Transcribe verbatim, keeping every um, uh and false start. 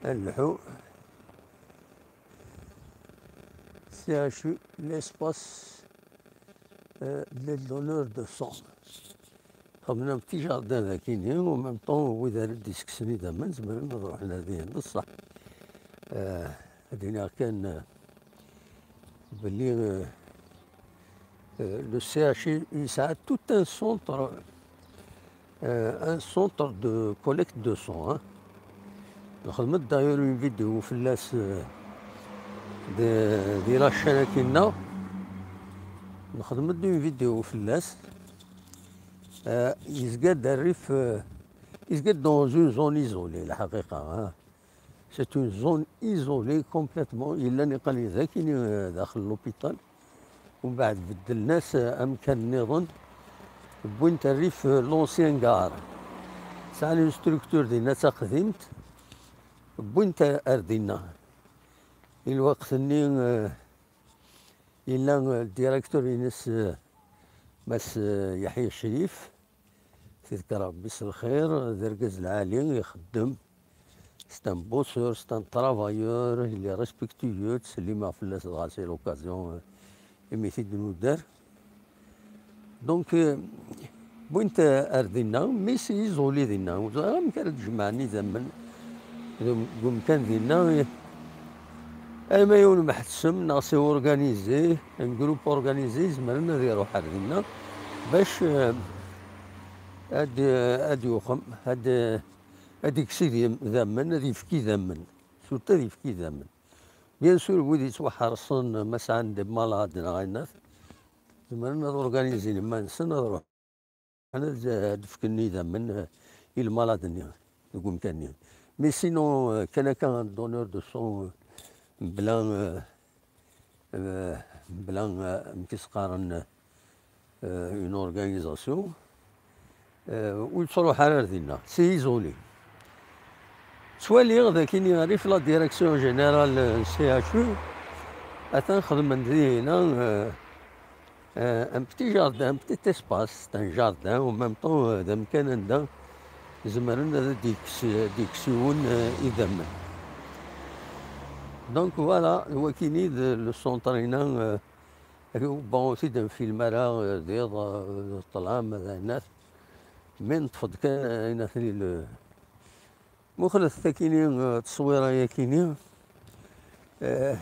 ad nlḥu. C H U, l'espace, euh, de donneur de sang. Xedmen un petit jardin d akini, en même temps, wid ara d-isekksen idammen, zemren ad ruḥen ar dihin, d ṣṣeḥ. Euh, ad iniɣ kan, euh, belli, euh, euh, le C H U yesɛa tout un centre, euh, un centre de collecte de sang, hein. Nxedmet d'ailleurs une vidéo fell-as, euh, de, di la chaîne akina. Nxedmet une vidéo fell-as. Euh, yezga-d rrif, euh, yezga-d dans une zone isolée, lḥaqiqa, hein. C'est une zone isolée complètement. Yellan iqal d akini, euh, daxel l'hôpital. Umbeɛd beddlen-as, euh, amkan nniḍen. Wwin-t rrif, euh, l'ancien gare. Sɛan une structure dinna d taqdimt. Wwin-t ar dinna. I lweqt-nni, euh, yella, euh, le directeur-ines, euh, Mass, euh, Yeḥya Crif. Tedker Rebbi s lxir, d argaz lɛali, ixeddem. C'est un bosseur, c'est un travailleur, il est respectueux, ttsellimeɣ fell-as dɣa, c'est l'occasion, euh, imi t-id-nudder. Donc, euh, wwin-t ar dinna, mais c'est isolé dinna. Ur ẓriɣ amek ara d-jemɛen idammen deg umkan dinna. Ama yiwen meḥtessem, neɣ c'est organisé, un groupe organisé, zemren ad iruḥ ar dinna bac, euh, ad, ad yuxem, ad, ad ikkes idammen, ad yefk idammen. Surtout ad yefk idammen. Bien sûr, wid yettwaḥerṣen, ma sɛan des malades neɣ ayen, zemren ad organizin iman-nsen, ad ruḥen ad, ad fken idammen, euh, i lmalad-nni deg umkan-nni. Mais sinon, euh, kan akka un donneur de sang, euh, mebla, euh, euh, mebla, euh, amek i s-qqaren, euh, une organisation, euh, ur yettruḥ ara ar dinna, c'est isolé. Ttwaliɣ d akini rrif la direction générale, euh, C H U, atan xedmen dinna, euh, euh, un petit jardin, un petit espace, c'est un jardin, en même temps, euh, d amkan anda zemren ad d-ikkes, ad d-ikkes yiwen, euh, idammen. Donc voilà, wakini d le centre-ina, euh, bon, ur t-id-nfilm ara, euh, d iḍ, euh, d ṭṭlam, d ayen. Mais neṭṭef-d kan ayen akini le, muqlet akini, euh, tteswira-yakini. Euh,